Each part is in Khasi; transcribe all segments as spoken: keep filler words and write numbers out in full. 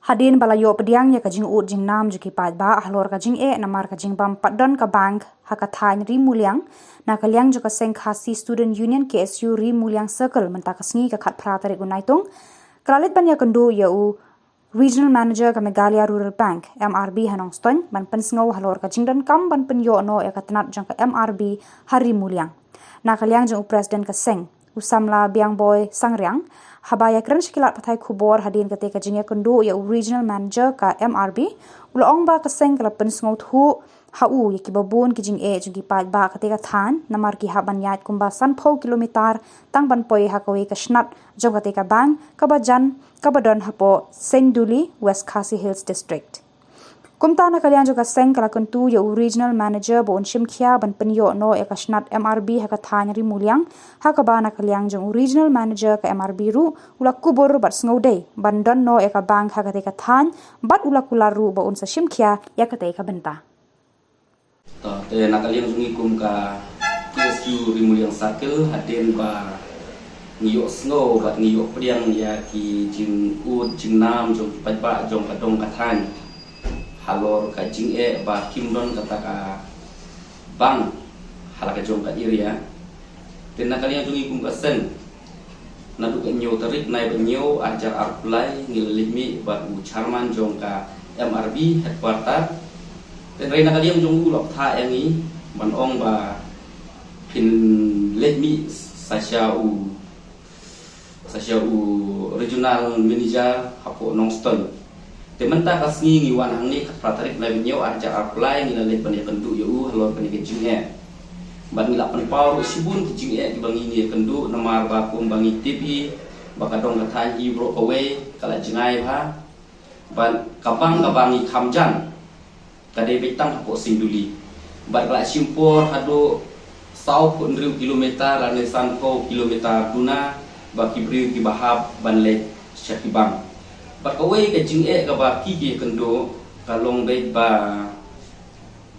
Hadien ba la ïoh pdiang ïa ka jingud jingnam jong ki paidbah halor ka jingeh namar ka jingbym pat don ka bank ha ka thaiñ Ri Muliang, na ka liang jong ka seng Khasi Student Union K S U Ri Muliang Circle mynta ka sngi ka khatphra tarik u Naitung, ka la leit ban ïakynduh ïa u Regional Manager ka Meghalaya Rural Bank, M R B, ha Nongstoiñ ban pynsngew halor ka jingdonkam ban pynïoh noh ïa ka tnat jong ka M R B ha Ri Muliang. Na ka liang jong u President ka seng, u samla Biangboi Sangriang, haba ïakren sha ki lad pathai khubor hadien kata ka jingïakynduh ïa u Regional Manager ka M R B, u la ong ba ka seng ka la pynsngew thuh ha u ïa kiba bun ki jingeh jong ki paidbah kata ka thaiñ namar ki hap ban ïaid kumba sanphew kilometer tang ban poi ha kawei ka shnat jong kata ka bank kaba jan kaba don hapoh Senduli, West Khasi Hills District. Kumta na ka liang jong ka seng ka la kyntu ïa u Regional Manager ba un shim khia ban pynïoh noh ïa ka shnat M R B ha ka thaiñ Ri Muliang, ha kaba na ka liang jong u Regional Manager ka M R B ruh u la kubur bad sngewdei ban don noh ïa ka bank ha kata ka thaiñ, bad u la kular ruh ba un sa shim khia ïa kata ka bynta. To, te na ka liang jong ngi kum ka K S U Ri Muliang Circle, hadien ba ngi ïohsngew bad ngi ïoh pdiang ïa ki jingud jingnam jong ki paidbah jong ka dong ka thaiñ halor ka jingeh ba kim don kata ka bank ha la ka jong ka area. Te na ka liang jong ngi kum ka seng, naduh ka hynñiew tarik bnai ba hynñiew arhajar arphew lai ngi la leit mih bad u chairman jong ka M R B headquarter. Te hynrei na ka liang jong u la pynthah ïa ngi ban ong ba phin leit mih sa sha u sa sha u Regional Manager hapoh Nongstoiñ. Te mynta ka sngi ngi wan hangne khatphra tarik bnai ba hynñiew arhajar arphew lai, ngi la leit ban ïakynduh ïa u halor kane ka jingeh. Bad ngi la pynpaw ruh shibun ki jingeh kiba ngi ïakynduh namar ba kumba ngi tip hi ba ka dong ka thaiñ hi baroh kawei ka la jngai bha. Bad ka bank kaba ngi kham jan ka dei beit tang hapoh Sinduli. Bad ka la shim por haduh sawphew hynriew kilometer lane sanphew kilometer duna ba ki briew kiba hap ban leit sha ki bank. Bad kawei ka jingeh kaba ki ki ïakynduh ka long beit ba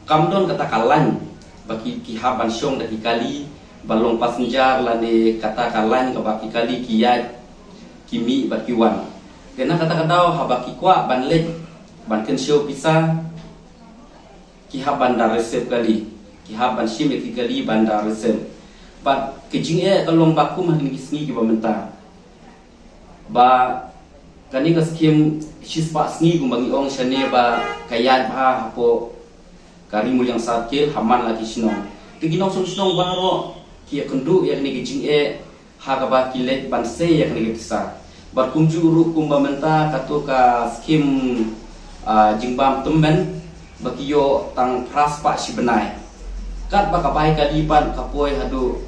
kam don kata ka lain ba ki, ki hap ban shong da ki kali ba long passenger lane kata ka lain kaba ki kali ki ïaid ki mih bad ki wan. Te na kata ka daw haba ki kwah ban leit ban kynshew pisa, ki hap ban da receive kali, ki hap ban shim ïa ki kali ban da receive. Bad ka jingeh ka long ba kum ha kine ki sngi kiba mynta ba kane ka skim shispah sngi kumba ngi ong shane ba ka ïaid bha hapoh ka Ri Muliang Circle ha man la ki shnong. Te ki nongshong shnong baroh ki ïakynduh ïa kane ka jingeh ha kaba ki leit ban sei ïa kane ka pisa. Bad kumjuh ruh kumba mynta kato ka skim, ah, jingbam tymmen ba ki ïoh tang phra spah shi bnai. Katba ka bai kali pat ka poi haduh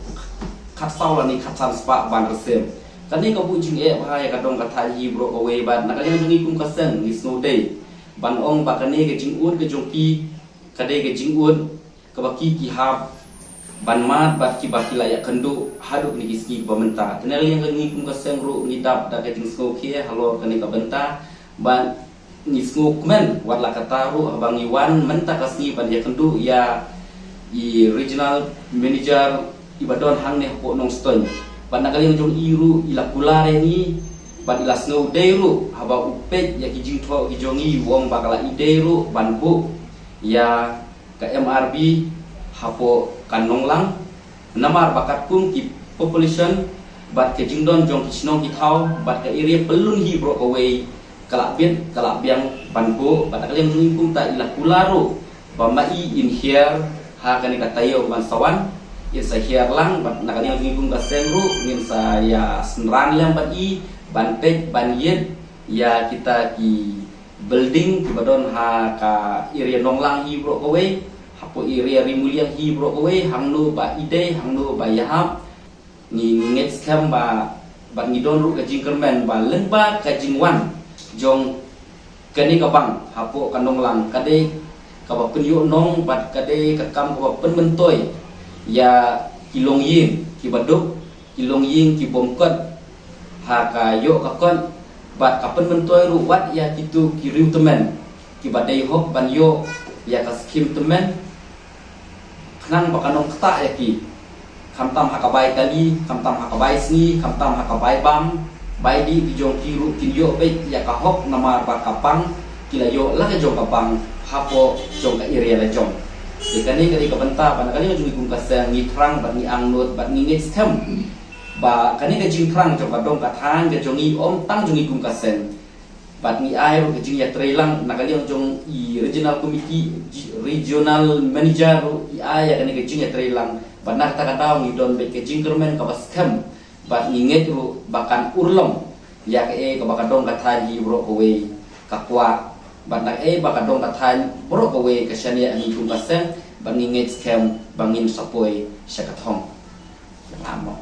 khatsaw lane khatsan spah ban receive. Kane ka buh jingeh bha ïa ka dong ka thaiñ hi baroh kawei bad na ka liang jong ngi kum ka seng ngi sngewdei ban ong ba kane ka jingud ka jong ki ka dei ka jingud kaba ki, ki hap ban mad bad kiba ki la ïakynduh haduh kine ki sngi kiba mynta. Te na ka liang ka ngi kum ka seng ruh ngi dap da ka jingsngewkhia halor kane ka bynta bad ngi sngewkmen wat la katta ruh haba ngi wan mynta ka sngi ban ïakynduh ïa i Regional Manager iba don hangne hapoh Nongstoiñ. Bad na ka liang jong i ruh i la kular ïa ngi bad i la sngewdei ruh haba u peit ïa ki jingthoh ki jong ngi, u ong ba ka la ïadei ruh ban buh ïa ka M R B hapoh ka Nonglang. Namar ba katkum ki population bad ka jingdon jong ki shnong ki thaw bad ka area pyllun hi baroh kawei ka la bit ka la biang ban buh. Bad na ka liang jong ngi kumta i la kular ruh ba ma i in hiar ha kane ka taïew ban sa wan, in sa hiar lang. Bad na ka liang jong ngi kum ka seng ruh ngin sa ïa synran lem bad i ban peit ban ïeit ïa kita ki building kiba don ha ka area Nonglang hi baroh kawei, hapoh area Ri Muliang hi baroh kawei, hangno ba i dei, hangno ba ïahap. Ngi, ngi ngeit skhem ba, ba ngi don ruh ka jingkyrmen ba lyngba ka jingwan jong kane ka bank hapoh ka Nonglang ka dei kaba pynïoh nong bad ka dei ka kam kaba pynmyntoi ïa ki longïing kiba duk, ki longïing ki bym kot ha ka ïoh ka kot bad ka pynmyntoi ruh wat ïa kito ki riew tymmen kiba dei hok ban ïoh ïa ka skim tymmen. Khnang ba kan ym ktah ïa ki, khamtam ha ka bai kali, khamtam ha ka bai sngi, khamtam ha ka bai bam. Bai dih ki jong ki ruh kin ïoh beit ïa ka hok namar ba ka bank ki la ïoh la ka jong ka bank hapoh jong ka area la jong. Te kane ka dei ka bynta ba na ka liang jong ngi kum ka seng ngi thrang bad ngi angnud bad ngi ngeit skhem ba kane ka jingthrang jong ka dong ka thaiñ ka jong ngi ym tang jong ngi kum ka seng. Bad ngi ai ruh ka jingïatreilang na ka liang jong i regional committee, ji- regional manager ruh i ai ïa kane ka jingïatreilang. Bad na kata ka daw ngi don beit ka jingkyrmen kaba skhem. Bad ngi ngeit ruh ba kan urlong ïa kaei kaba ka dong ka thaiñ hi baroh kawei ka kwah. Bad na kaei ba ka dong ka thaiñ baroh kawei ka shaniah ha ngi kum ka seng. Bad ngi ngeit skhem ba ngin sa poi sha ka thong. Amo.